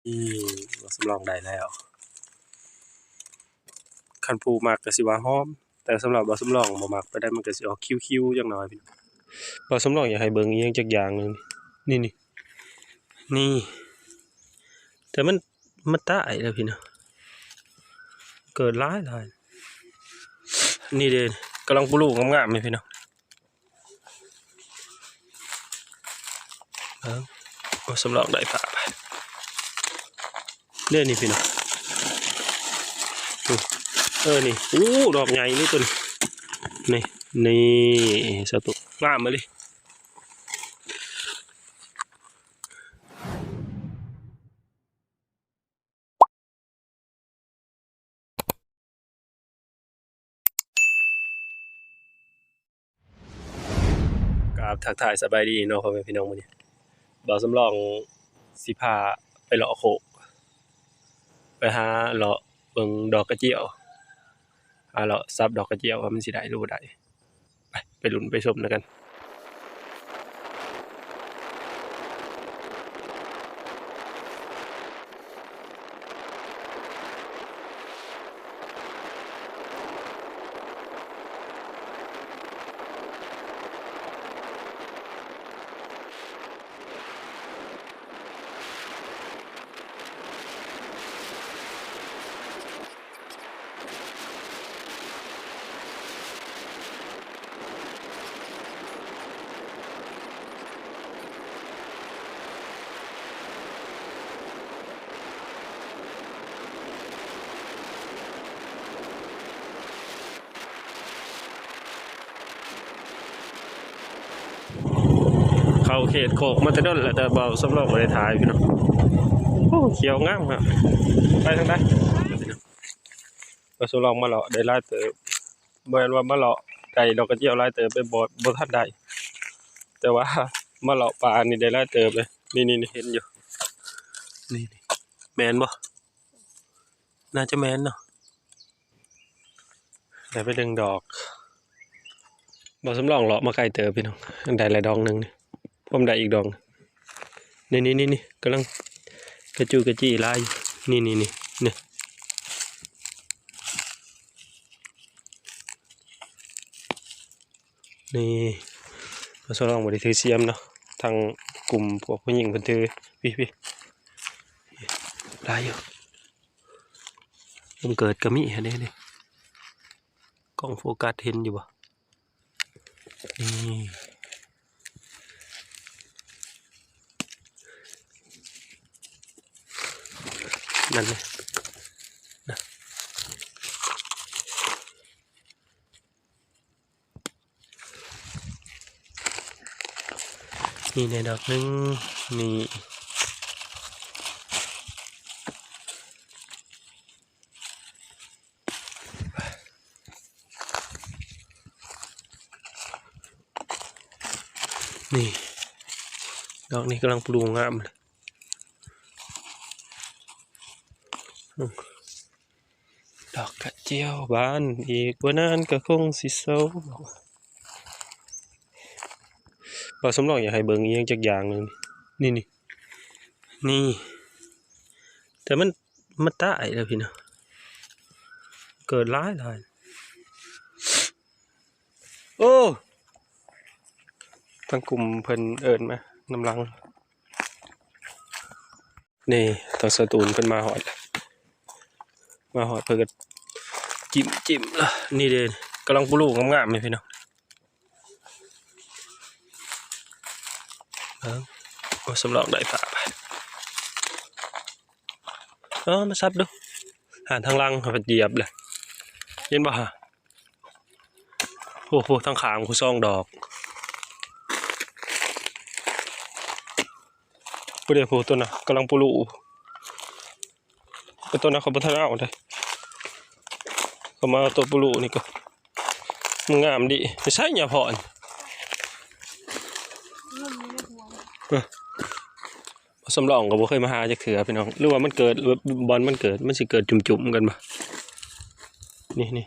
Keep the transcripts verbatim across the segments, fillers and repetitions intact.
นี่ บ่าวสำรองได้แล้ว คันผู้มักก็สิว่าหอม แต่สำหรับบ่าวสำรองบ่มักปานใด มันก็สิออกคิ้วๆจักหน่อยพี่น้อง บ่าวสำรองอยากให้เบิ่งอีหยังจักอย่างหนึ่ง นี่ นี่ นี่ แต่มัน มันตายแล้วพี่น้อง เกิดหลายหลาย นี่เด้ กำลังปลูกงามๆเลยพี่น้อง เออ บ่าวสำรองได้ผ้าไป เด้นี่พี่น้อง อืม เออ นี่ อู้ ดอกใหญ่เลยตัวนี้ นี่ นี่ สาวตุ๊ก งามมาเลย ครับ ทักทายสบายดีเนาะ พ่อแม่พี่น้อง มื้อนี้บ่าวสำรองสิพาไปเลาะโคก ไปหาเลาะเบิ่งดอกกระเจียว หาเลาะสับดอกกระเจียวว่ามันสิได้หรือบ่ได้ ไป ไปลุ้นไปชมนำกัน เข้าเขตโคกมาแต่ดนแล้ว แต่บ่าวสำรองบ่ได้ถ่ายพี่น้อง โอ้ เขียวงามครับ ไปทางใด บ่าวสำรองมาเลาะได้หลายเติบ บ่แม่นว่ามาเลาะได้ดอกกระเจียวหลายเติบ ไปบ่ บ่ทันได้ แต่ว่ามาเลาะป่านี่ได้หลายเติบเลย นี่ นี่ นี่ เห็นอยู่ นี่ นี่ แม่นบ่ น่าจะแม่นเนาะ ได้ไปหนึ่งดอก บ่าวสำรองเลาะมาไกลเติบพี่น้อง ได้แล้วดอกหนึ่งนี่ ผมได้อีกดอก นี่ นี่ นี่ นี่ กำลังกระจูกระจีหลายอยู่ นี่ นี่ นี่ นี่ นี่ บ่าวสำรองบ่ได้ถือเสียมเนาะ ทางกลุ่มพวกผู้หญิงเพิ่นถือ พี่ พี่ หลายอยู่ มันเกิดก็มีหั่นเด้นี่ กล้องโฟกัสเห็นอยู่บ่ นี่ นั่นเลย นะ นี่แน่ดอกหนึ่ง นี่ นี่ ดอกนี้กำลังปลูกงามเลย อืม ดอกกระเจียวบาน อีกบ่นานก็คงสิโซ บ่าวสำรองอยากให้เบิ่งอีหยังจักอย่างหนึ่ง นี่ นี่ นี่ แต่มัน มันตายแล้วพี่น้อง เกิดหลายหลาย โอ้ ทางกลุ่มเพิ่นเอิ้นมานำหลัง นี่ ทางสตูลเพิ่นมาฮอด มาฮอดเพิ่นก็จิ้ม จิ้มละ นี่เด้ กำลังปลูกงามๆเลยพี่น้อง เออ โอ้ สำรองได้ผ้าไป เออ มาซับดู หาทางหลังเขาไปเหยียบเลย เห็นบ่ฮะ โอ้โห ทางข้างคือสองดอก ผู้ใดผู้ต้นน่ะกำลังปลูก ก็ต้นนั้นเขาบ่ทันเอาเด้ เขามาเอาต้นปลูกนี่ก็ มันงามดี ไปใส่หญ้าพอน เออ สำรองก็บ่เคยมาหาจักเทื่อพี่น้อง หรือว่ามันเกิด บ่อนมันเกิด มันสิเกิดจุ่มๆกันบ่ นี่ นี่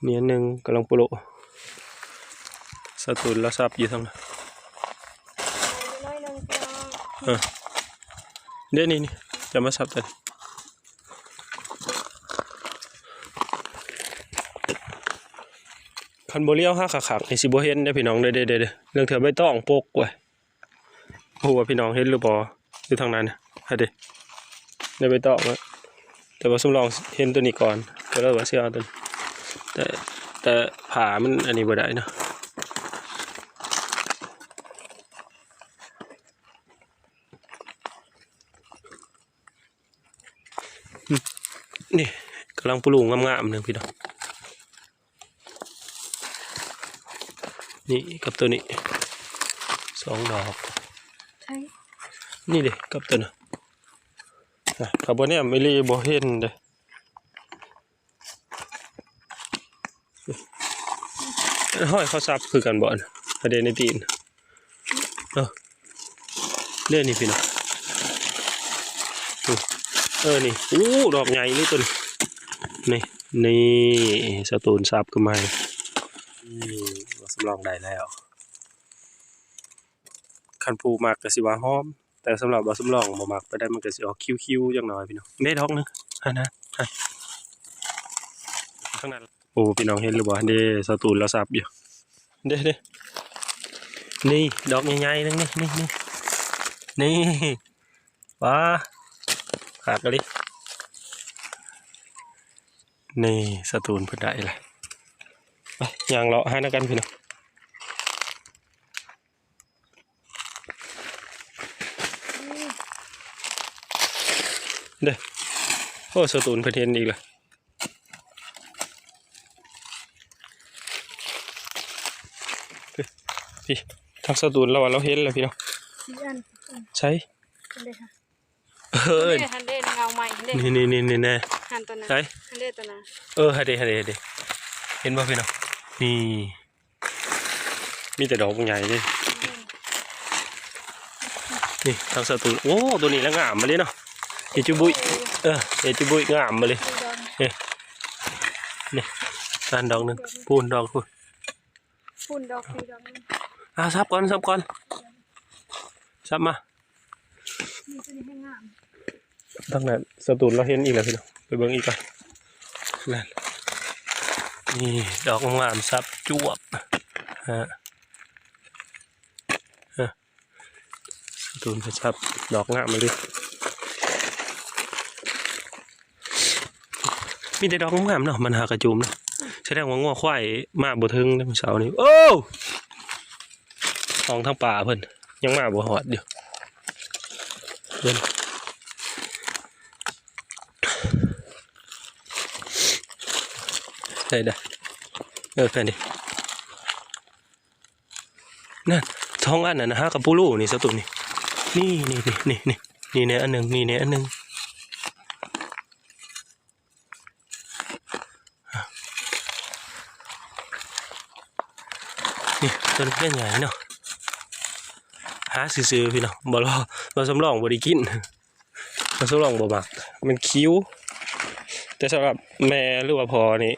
นี่อันหนึ่งกำลังปลูก สตูลละซับอยู่ทางนั้น น้อยหนึ่งพี่น้อง เออ เด้นี่นี่ จะมาสับแต่ คันบ่เลี้ยวหาคักๆนี่สิบ่เห็นเด้อพี่น้องเด้อ เด้อ เด้อ เด้อ เรื่องเถื่อใบตองปกไว้ บ่ฮู้ว่าพี่น้องเห็นหรือบ่ อยู่ทางนั้นน่ะ ฮะเด้ ได้ใบตองแล้ว แต่ว่าสำรองเห็นตัวนี้ก่อน ก็เลยว่าสิเอาตัวนี้ แต่ แต่ผ้ามันอันนี้บ่ได้เนาะ อืม นี่กำลังปลูกงามๆหนึ่งพี่น้อง นี่กับตัวนี้ สองดอก ใช่ นี่เด้กับตัวนั้น อ่ะ ถ้าบ่แนมอีหลีบ่เห็นเด้ ห้อยเขาสับคือกันบ่อน ประเด็นในตีน เออ เด้นี่พี่น้อง อืม เออ นี่ อู้ ดอกใหญ่เลยตัวนี้ นี่ นี่ สตูนสับขึ้นมาให้ อืม สำรองได้แล้ว คันผู้มักก็สิว่าหอม แต่สำหรับบ่าวสำรองบ่มักปานใด มันก็สิออกคิ้วๆจักหน่อยพี่น้อง เด้ดอกหนึ่ง อันนั้น อ่ะ ข้างนั้น โอ้ พี่น้องเห็นหรือบ่ เด้ สตูนเราสับอยู่ เด้ เด้ นี่ ดอกใหญ่ๆหนึ่ง นี่ นี่ นี่ นี่ ว้า คักอีหลี นี่ สตูนเพิ่นได้ละ ไป ย่างเลาะหานำกันพี่น้อง เด้อ โอ้ สตูนเพิ่นเห็นอีกแล้ว พี่ ทางสตูนเราว่าเราเห็นแล้วพี่น้อง สี่อัน ใช่ อันเดียวค่ะ เออ เด้ หันเด้ เงาใหม่หันเด้ นี่ นี่ นี่ นี่แน่ หันตัวนั้น ใช่ หันเด้ตัวนั้น เออ หันเด้ หันเด้ หันเด้ เห็นบ่พี่น้อง นี่ มีแต่ดอกใหญ่เลย นี่ ทางสตูน โอ้ ตัวนี้ละงามมาเลยเนาะ เอจูบุย เออ เอจูบุยงามมาเลย นี่ นี่ นั่นดอกหนึ่ง พูนดอกพูน พูนดอก นี่ดอกหนึ่ง อ่ะ สับก่อน สับก่อน สับมา นี่ตัวนี้ให้งาม ทางนั้นสตูนเราเห็นอีกแล้วพี่น้อง ไปเบิ่งอีกก่อน นั่น นี่ ดอกงามๆ สับจวบ ฮะ ฮะ สตูนก็สับ ดอกงามมาเลย มีแต่ดอกงามๆเนาะ มันหากระจุมเนาะ แสดงว่างัวควายมาบ่ถึงเด้อมื้อเช้านี้ โอ้ ของทางป่าเพิ่น ยังมาบ่ฮอดอยู่ เพิ่น ได้ ได้ เออ แค่นี้ นั่น สองอันน่ะนะ หากะปูรูนี่ สตูนนี่ นี่ นี่ นี่ นี่ นี่ นี่แน่อันหนึ่ง นี่แน่อันหนึ่ง นี่ ตัวนี้ก็ใหญ่เนาะ หาซื่อๆพี่น้อง บ่รอ บ่สำรองบ่ได้กิน บ่สำรองบ่มัก มันคิ้ว แต่สำหรับแม่หรือว่าพ่อนี่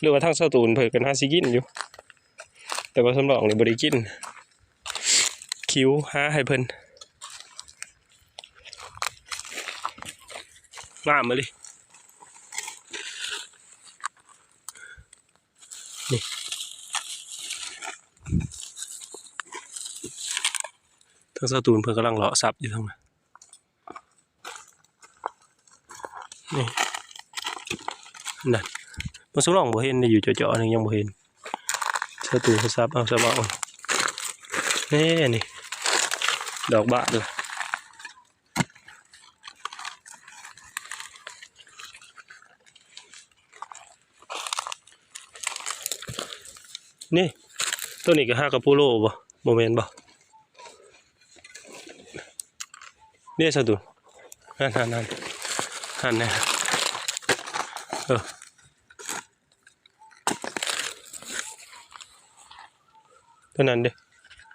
หรือว่าทางสตูนเพิ่นก็หาสิกินอยู่ แต่ว่าสำรองนี่บ่ได้กิน คิ้วหาให้เพิ่น งามมาเลย นี่ ทางสตูนเพิ่นกำลังเลาะสับอยู่ทางนั้น นี่ นั่น มันสำรองบ่เห็น อยู่เจาะๆ นี่ยังบ่เห็น สตูนเพิ่นสับเอา สับเอา นี่ นี่ ดอกบานเลย นี่ ตัวนี้ก็หากะปูรูบ่ บ่แม่นบ่ นี่สตูน นั่น นั่น นั่น นั่นแหละ เออ ตัวนั้นเด้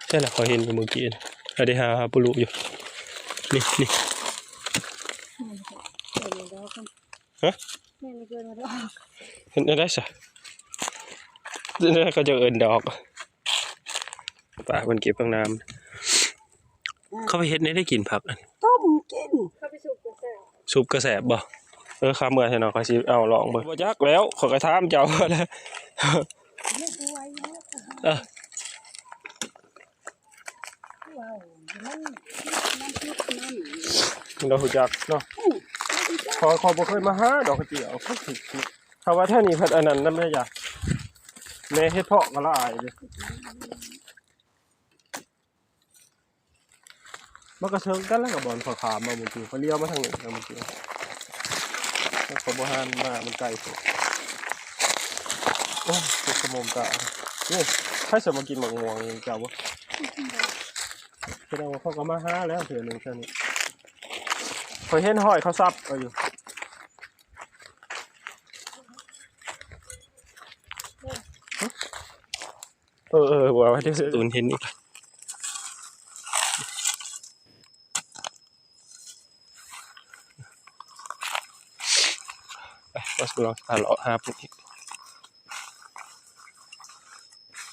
ใช่ละ ข้อยเห็นอยู่เมื่อกี้นะ อันนี้หา หาปูรูอยู่ นี่ นี่ ฮะ เห็นอะไรซะ เห็นอะไรเขาจะเอิ้นดอก ป่ามันเก็บข้างน้ำ เขาไปเฮ็ดให้ได้กินผักอัน ต้ม กิน เขาไปสุกกระแส ซุปกระแสบบ่ เออ ข้าเมื่อยแท้เนาะ ข้อยสิเอาลองเบิ่ง บ่จักแล้ว ข้อยก็ถามเจ้าแล้ว เออ ว้าว มัน มันติดมัน เรารู้จักเนาะ อืม ข้อย ข้อยบ่เคยมาหาดอกกระเจียว ถ้าว่าแถวนี้เพิ่นอันนั้นนำแม่จ้ะ แม่เห็ดเผาะก็หลายเด้ มันก็เชิงกันแล้วกับบ่อนข้อยข้ามมาเมื่อกี้ ข้อยเลี้ยวมาทางนี้เมื่อกี้ แล้วข้อยบ่หันมา มันไกลโพด โอ้ย เจ็บสมองตา นี่ ไผสิมากินหมากม่วงเจ้าบ่ แสดงว่าเขาก็มาหาแล้วเทื่อหนึ่งแถวนี้ ข้อยเห็นห้อยเขาสับเอาอยู่ เออ เออ ว่าไว้เดี๋ยวตูนเห็นอีก ไป มาลองหาเลาะหาปลูกอีก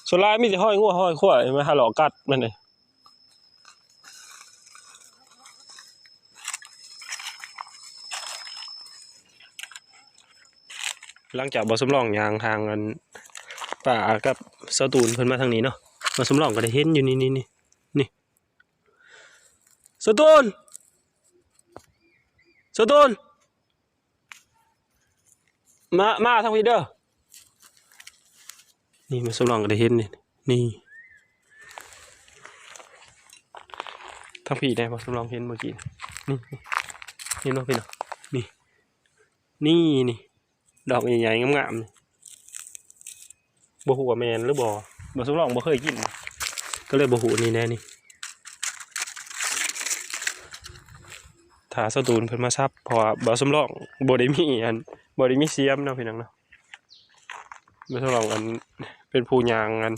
ส่วนหลายมีแต่ห้อยงัวห้อยควาย มาหาเลาะกัดมันเลย หลังจากบ่าวสำรองย่างทางอันป้ากับสาวตูนเพิ่นมาทางนี้เนาะ บ่าวสำรองก็ได้เห็นอยู่นี่ นี่ นี่ นี่ สาวตูน สาวตูน มา มาทางพี้เด้อ นี่บ่าวสำรองก็ได้เห็นนี่ นี่ ทางพี้ได้บ่าวสำรองเห็นเมื่อกี้ นี่ นี่ เห็นบ่พี่น้อง นี่ นี่ นี่ ดอกใหญ่ๆ งามๆ นี่ บ่ฮู้ว่าแม่นหรือบ่ บ่าวสำรองบ่เคยกิน ก็เลยบ่ฮู้นี่แน่นี่ ถ้าสาวตูนเพิ่นมาสับ เพราะว่าบ่าวสำรองบ่ได้มีอัน บ่ได้มีเสียมเนาะพี่น้องเนาะ บ่าวสำรองอัน เป็นผู้ย่างอัน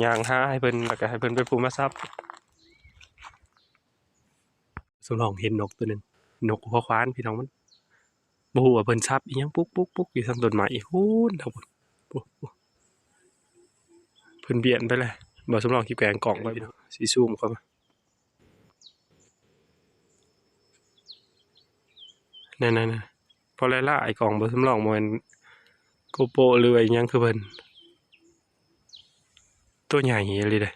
ย่างหาให้เพิ่น แล้วก็ให้เพิ่นเป็นผู้มาสับ สำรองเห็นนกตัวหนึ่ง นกหัวขวานพี่น้อง มันบ่ฮู้ว่าเพิ่นสับอีหยัง ปุ๊กปุ๊กปุ๊กอยู่ทางต้นไม้พู้น ทางพู้น ปุ๊กปุ๊ก เพิ่นเบียนไปเลย บ่าวสำรองคิดแกงกล่องไว้พี่น้อง สิซูมเข้ามา นั่นๆๆ พอไล่ๆ ไอ้กล่องบ่าวสำรองบ่แม่นโกโปรหรือว่าอีหยังคือเพิ่น ตัวใหญ่อีหลีเด้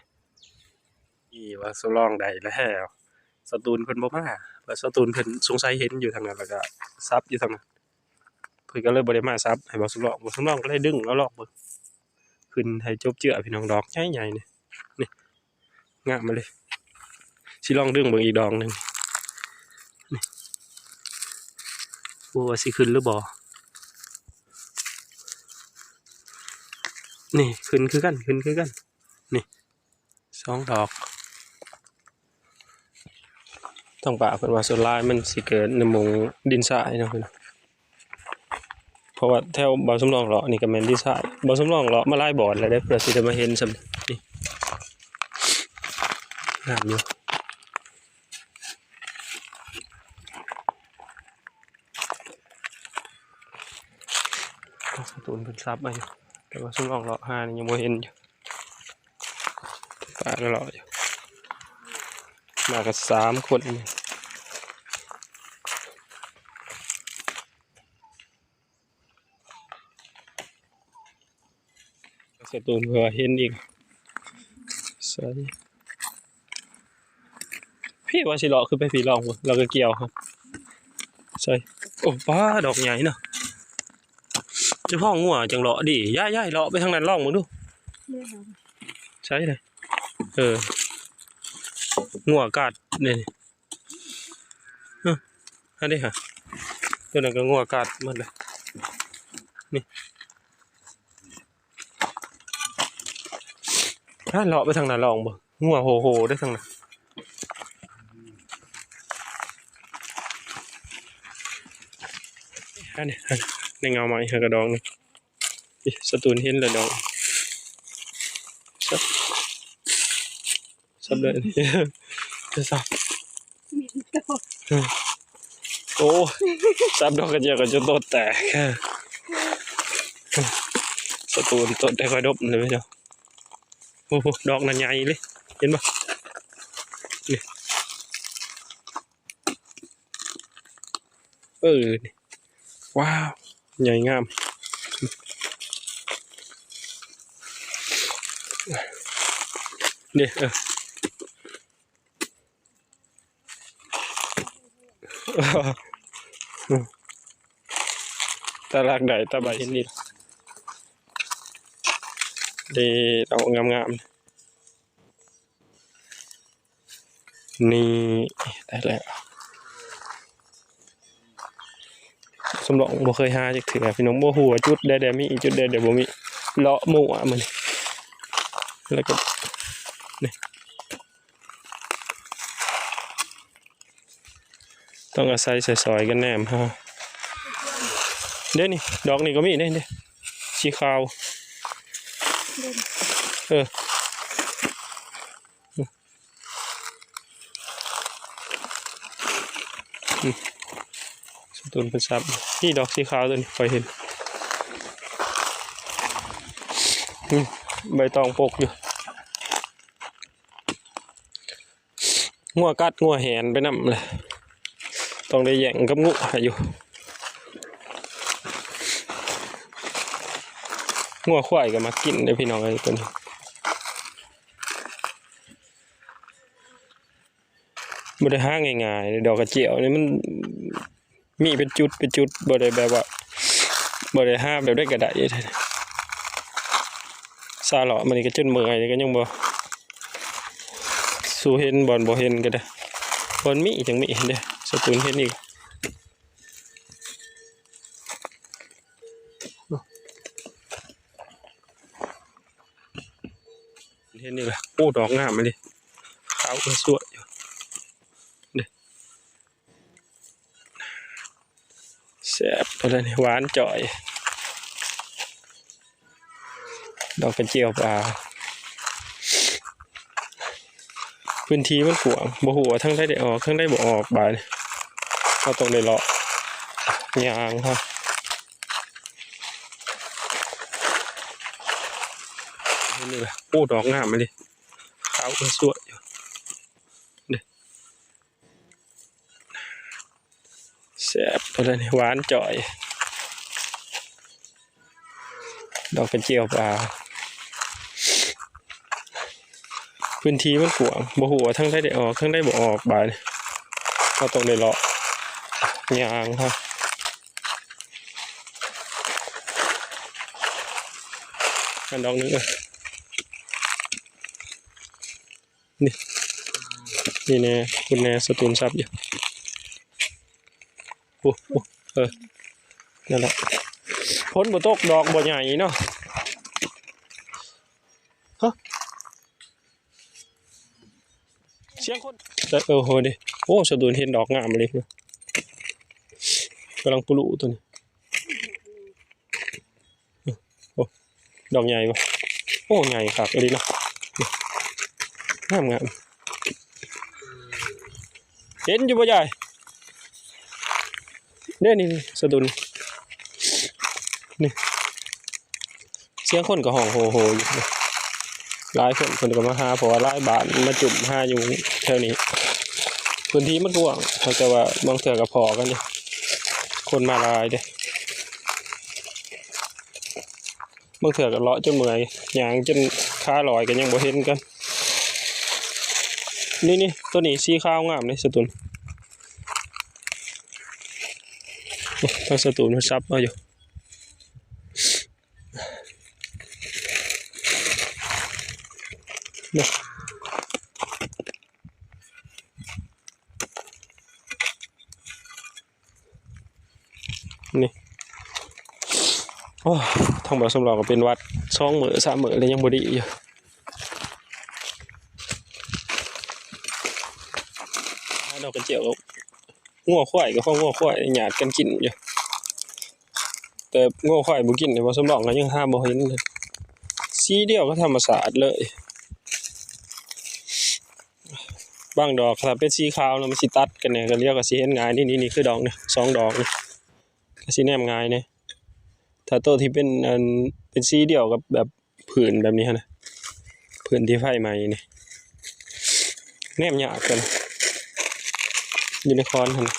นี่บ่าวสำรองได้แล้ว สาวตูนเพิ่นบ่มา แล้วสาวตูนเพิ่นสงสัยเห็นอยู่ทางนั้น แล้วก็สับอยู่ทางนั้น เพิ่นก็เลยบ่ได้มาสับให้บ่าวสำรอง บ่าวสำรองก็เลยดึงเอาลองเบิ่ง ขึ้นให้จบเจื้อพี่น้อง ดอกใหญ่ๆ นี่ นี่ งามมาเลย สิลองดึงเบิ่งอีกดอกหนึ่ง นี่ บ่ว่าสิขึ้นหรือบ่ นี่ ขึ้นคือกัน ขึ้นคือกัน นี่ สองดอก ทางป่าเพิ่นว่าส่วนหลายมันสิเกิดในหม่องดินทรายเนาะพี่น้อง เพราะว่าแถวบ่าวสำรองเลาะนี่ก็แม่นดินทราย บ่าวสำรองเลาะมาหลายบ่อนแล้วเด้ เพื่อสิได้มาเห็นส่ำนี่ งามอยู่ สาวตูนเพิ่นสับมาอยู่ แต่ว่าสาวตูนเลาะหานี่ยังบ่เห็นอยู่ ป้าก็เลาะอยู่ มากันสามคนนี่ สาวตูนเพิ่นว่าเห็นอีก ใส่ พี่ว่าสิเลาะขึ้นไปพี้ลองเบิ่ง แล้วก็เกี่ยวครับ ใส่ โอ้ ป้า ดอกใหญ่เนาะ เจ้าพ่องัวจังเลาะดี ย้ายๆ เลาะไปทางนั้นลองเบิ่งดู ใช่เลย เออ งัวกัดนี่ เออ อันนี้ฮะ ตัวนั้นก็งัวกัดหมดเลย นี่ ถ้าเลาะไปทางนั้นลองเบิ่ง งัวโหๆ ได้ทางนั้น อันนี้ อันนี้ ในเงาไม้หากระดองนี่ อิ๊ะ สาวตูนเห็นแล้วดอง สับ สับเลย จะสับ โอ้ สับดอกกระเจียวก็จนโตแตก สาวตูนโตแตกค่อยดบเลยเนาะ โอ้โห ดอกนั้นใหญ่เลย เห็นปะ นี่ เออ นี่ ว้าว ใหญ่งาม นี่ เออ ตาลากได้ตาใบเห็นนี่ เด้ ดอกงามๆ นี่ ได้แล้ว สมหลองบ่เคยหาจักเทื่อพี่น้อง บ่ฮู้ว่าจุดใดๆมี จุดใดๆบ่มี เลาะมั่วมื้อนี้ แล้วก็ นี่ ต้องอาศัยซอยๆกันแนมฮะ เด้นี่ ดอกนี่ก็มีเด้ เด้ สีขาว เออ อืม สตูนเพิ่นซับ นี่ดอกสีขาวตัวนี้ ข้อยเห็น อืม ใบตองปกอยู่ งัวกัดงัวแหนไปนำเลย ต้องได้แย่งกับงัวอยู่ งัวควายก็มากินเด้อพี่น้องเอ้ย ตัวนี้ บ่ได้หาง่ายๆ ดอกกระเจียวนี่มันมีเป็นจุดเป็นจุด บ่ได้แบบว่า บ่ได้หาแบบใดก็ได้ ซาเลาะมันนี่ก็จนเมื่อย ก็ยังบ่ สู้เห็นบ่อนบ่เห็นก็ได้ บ่อนมีจังมีเด้ สตูนเห็นอีก เห็นนี่ล่ะ โอ้ ดอกงามเลย ขาวสวยอยู่ เด้ แซ่บตัวนี้ หวานจ่อย ดอกกระเจียวป่า พื้นที่มันกว้าง บ่ฮู้ว่าทางใดได้ออก ทางใดบ่ออก บาดนี้ เราต้องได้เลาะ ย่างฮะ เห็นนี่ล่ะ โอ้ ดอกงามเลย ขาวสวยอยู่ เด้ แซ่บตัวนี้ หวานจ่อย ดอกกระเจียวป่า พื้นที่มันกว้าง บ่ฮู้ว่าทางใดได้ออก ทางใดบ่ออก บาดนี้ เราต้องได้เลาะ ย่างฮะ อันดอกหนึ่ง เออ นี่ นี่แน่ คุณแน่ สตูนซับอยู่ โอ้โอ้ เออ นั่นแหละ ฝนบ่ตก ดอกบ่ใหญ่เนาะ ฮะ เสียงคน เออ โอ้โห ดิ โอ้ สตูนเห็นดอกงามเลย กำลังปลูกตัวนี้ โอ้ ดอกใหญ่ปะ โอ้ ใหญ่คักอีหลีเนาะ งามงาม เห็นอยู่บ่ยาย เด้ นี่ นี่ สตูน นี่ เสียงคนก็ฮ้องโฮโฮอยู่ หลายคนเพิ่นก็มาหา เพราะว่าหลายบ้านมาจุ่มหาอยู่แถวนี้ พื้นที่มันกว้าง แต่ว่าบางเทื่อก็พ้อกันอยู่ คนมาหลายเด้ บางเทื่อก็เลาะจนเมื่อย ย่างจนขาลอยก็ยังบ่เห็นกัน นี่ นี่ ตัวนี้สีขาวงามเลย สตูน ทางสตูนมาซับเอาอยู่ นี่ นี่ โอ้ ทางบ่าวสมหลองก็เป็นหวัด สองมื้อ สามมื้อ แล้วยังบ่ดีอยู่ ดอกกระเจียวก็ งัวควายก็เพราะงัวควายหยาดกันกินอยู่ แต่งัวควายบ่กินเนี่ย บ่าวสมหลองก็ยังหาบ่เห็นเลย สีเดียวกับธรรมชาติเลย บางดอกถ้าเป็นสีขาวนะ มันสิตัดกันเนี่ย ก็เรียกว่าสิเห็นง่าย นี่ นี่ นี่คือดอกนี่ สองดอกนี่ ก็สิแนมง่ายเนี่ย ถ้าโตที่เป็นอัน เป็นสีเดียวกับแบบ ผืนแบบนี้หั้นนะ ผืนที่ไฟไหม้นี่ แนมยากกัน อยู่ในคอนหั้นนะ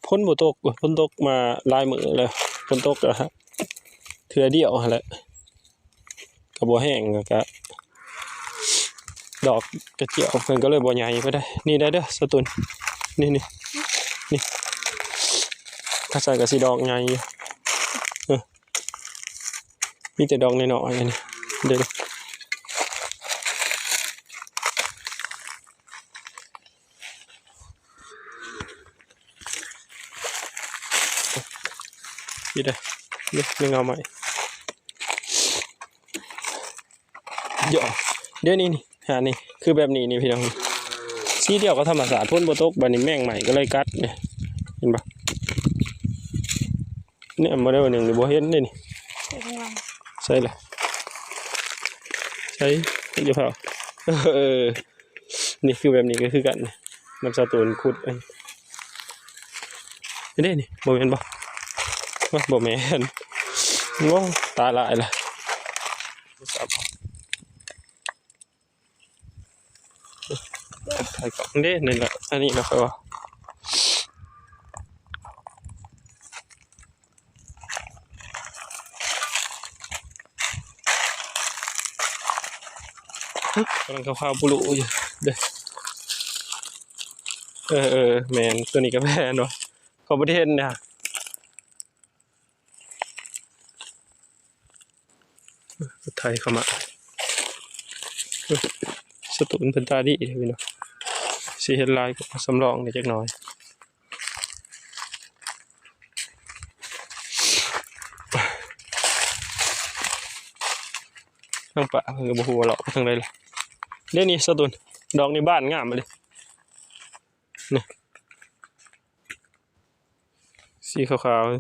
ฝนบ่ตก ฝนตกมาหลายมื้อแล้ว ฝนตกก็เทื่อเดียวหั้นแหละ ก็บ่แห้ง แล้วก็ ดอกกระเจียวเพิ่นก็เลยบ่ใหญ่ปานใด นี่ได้เด้อ สาวตุ่น นี่ นี่ นี่ คันซั่นก็สิดอกใหญ่อยู่ เออ มีแต่ดอกน้อยๆ อันนี้ เด้อ นี่เด้อ นี่ นี่เงาใหม่ เดี๋ยว เดี๋ยวนี้นี่ หานี่ คือแบบนี้นี่พี่น้อง สีเดียวกับธรรมชาติ ฝนบ่ตก บัดนี้แมงใหม่ก็เลยกัดเนี่ย เห็นบ่ เนี่ย มาเด้อ หนึ่งนี่บ่เห็นเด้นี่ อยู่ข้างล่าง ใส่ละ ใส่ อยู่เผา เออ นี่คือแบบนี้ก็คือกัน นำสาวตุ่นขุด เอ้ย เด้นี่ บ่แม่นบ่ โอ๊ย บ่แม่น โอ้ ตายหลายละ ถ่ายกล้องเด้ นี่แหละ อันนี้นะ ค่อยว่า กำลังขาวๆ ปูรูอยู่ เด้อ เออ เออ แม่น ตัวนี้ก็แม่นว่ะ เขาบ่ได้เห็นนะ ไถเข้ามา สาวตุ่นเพิ่นตาดีเด้อพี่น้อง สิเฮ็ดหลายก็สำรองได้จักหน่อย ทางป่าเพิ่นก็บ่ฮู้ว่าเลาะไปทางใดล่ะ เด้นี่ สาวตุ่น ดอกนี้บานงามเลย นี่ สีขาวๆ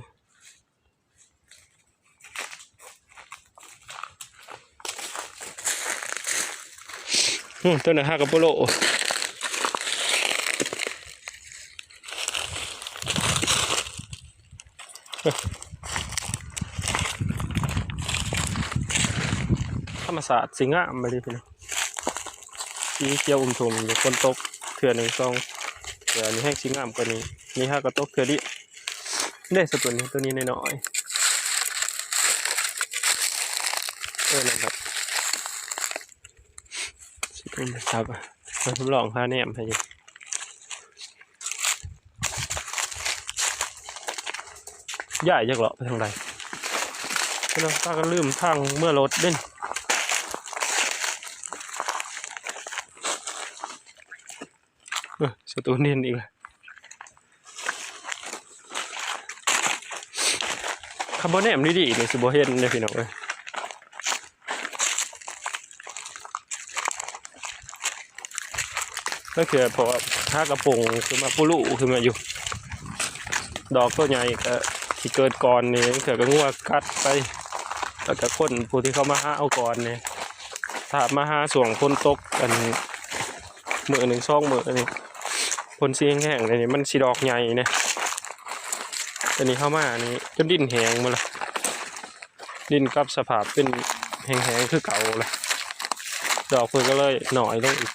อืม ตัวนั้นหากะโปโล ธรรมชาติสิงามไปเลยพี่น้อง สีเขียวอุ้มทุ่มอยู่ ฝนตกเทื่อหนึ่งสองเทื่อ นี่แฮงสิงามกว่านี้ นี่หากะตกเทื่อเดียว เด้ สาวตุ่น ตัวนี้น้อยๆ เออ นั่นครับ สิเป็นครับ มาทดลองพาแนมให้อยู่ ย้ายจักเลาะไปทางใด พี่น้อง พากันลืมทางเมือรถเด้น เออ สาวตุ่นเห็นอีกแล้ว คันบ่แนมดีๆ นี่สิบ่เห็นเด้อพี่น้องเอ้ย นั่นคือเพราะว่าหากะโปงขึ้นมา ปูรูขึ้นมาอยู่ ดอกตัวใหญ่ก็สิเกิดก่อนนี่ เทื่อก็งัวกัดไป แล้วก็คนผู้ที่เขามาหาเอาก่อนนี่ ถ้ามาหาช่วงฝนตก อัน มื้อหนึ่งสองมื้อนี่ ฝนสิแห้งๆ นี่ มันสิดอกใหญ่นะ แต่นี่เข้ามานี่ จนดินแห้งหมดละ ดินกลับสภาพเป็นแห้งๆ คือเก่าละ ดอกเพิ่นก็เลยน้อยลงอีก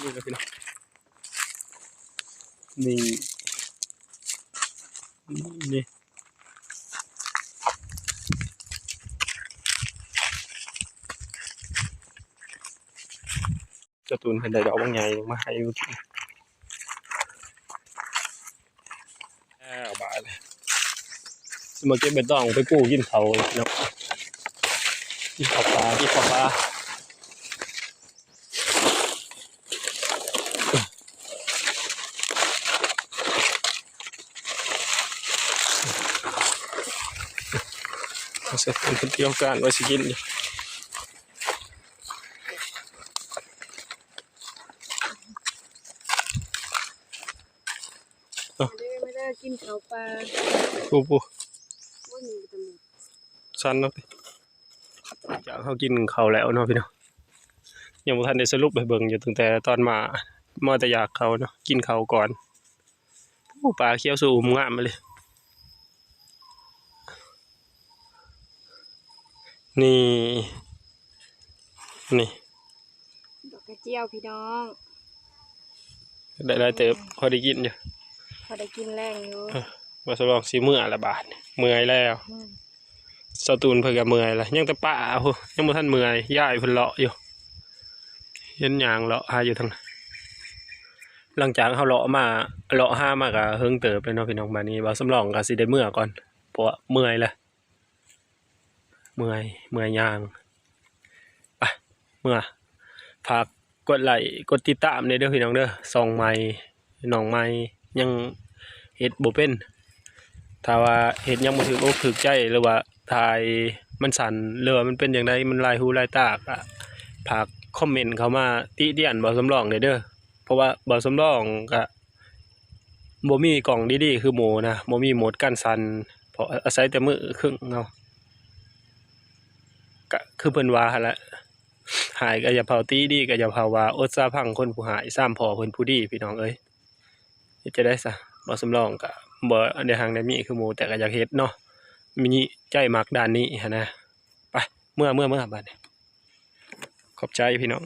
นี่ก็พี่น้อง นี่ นี่ สาวตุ่นเพิ่นได้ดอกบางใหญ่มาให้อยู่ อ้าว บาดเลย มาเก็บใบตองไปปูกินเขาวเนาะ กินข้าวปลา กินข้าวปลา เอาใส่ถุงเตรียมการไว้สิกินอยู่ เด้อ มาเด้อ กินข้าวปลา ปูปู โอ้ย มีแต่หมด สั่นเนาะ จากเฮากินข้าวแล้วเนาะพี่น้อง ยังบ่ทันได้สรุปให้เบิ่งอยู่ ตั้งแต่ตอนมา มาแต่อยากข้าวเนาะ กินข้าวก่อน โอ้ ปลาเขียวสูงงามเลย นี่ นี่ ดอกกระเจียวพี่น้อง ได้หลายเติบ พอได้กินอยู่ พอได้กินแรงอยู่ เออ บ่าวสำรองสิเมือละบาดนี่ เมื่อยแล้ว อืม สาวตูนเพิ่นก็เมื่อยแล้ว ยังแต่ป้าพุ้น ยังบ่ทันเมื่อย ยายเพิ่นเลาะอยู่ เห็นย่างเลาะหาอยู่ทางนั้น หลังจากเฮาเลาะมา เลาะหามาก็เฮิงเติบแล้วเนาะพี่น้อง บาดนี้บ่าวสำรองก็สิได้เมือก่อน เพราะว่าเมื่อยแล้ว เมื่อย เมื่อยย่าง ไป เมือ ฝากกดไลค์ กดติดตามแหน่เด้อพี่น้องเด้อ ช่องใหม่ น้องใหม่ ยังเฮ็ดบ่เป็น ถ้าว่าเฮ็ดยังบ่ถืกอกถืกใจ หรือว่าถ่ายมันสั้น หรือว่ามันเป็นจั่งใด มันลายหูลายตา ก็ฝากคอมเมนต์เข้ามาติเตียนบ่าวสำรองแหน่เด้อ เพราะว่าบ่าวสำรองก็ บ่มีกล้องดีๆ คือหมู่นะ บ่มีโหมดกันสั่น เพราะอาศัยแต่มือครึ่งเอา ก็คือเพิ่นว่าหั่นแหละ ฮ้ายก็อย่าเผาติ ดีก็อย่าเผาว่า อดสาฟังคนผู้ฮ้าย ซ้ำพ้อเพิ่นผู้ดี พี่น้องเอ้ย เฮ็ดจั่งใดซะ บ่าวสำรองก็บ่ได้ฮังได้มีคือหมู่ แต่ก็อยากเฮ็ดเนาะ มีใจมักด้านนี้หั้นนะ ไป เมือ เมือ เมือ บาดนี้ ขอบใจพี่น้อง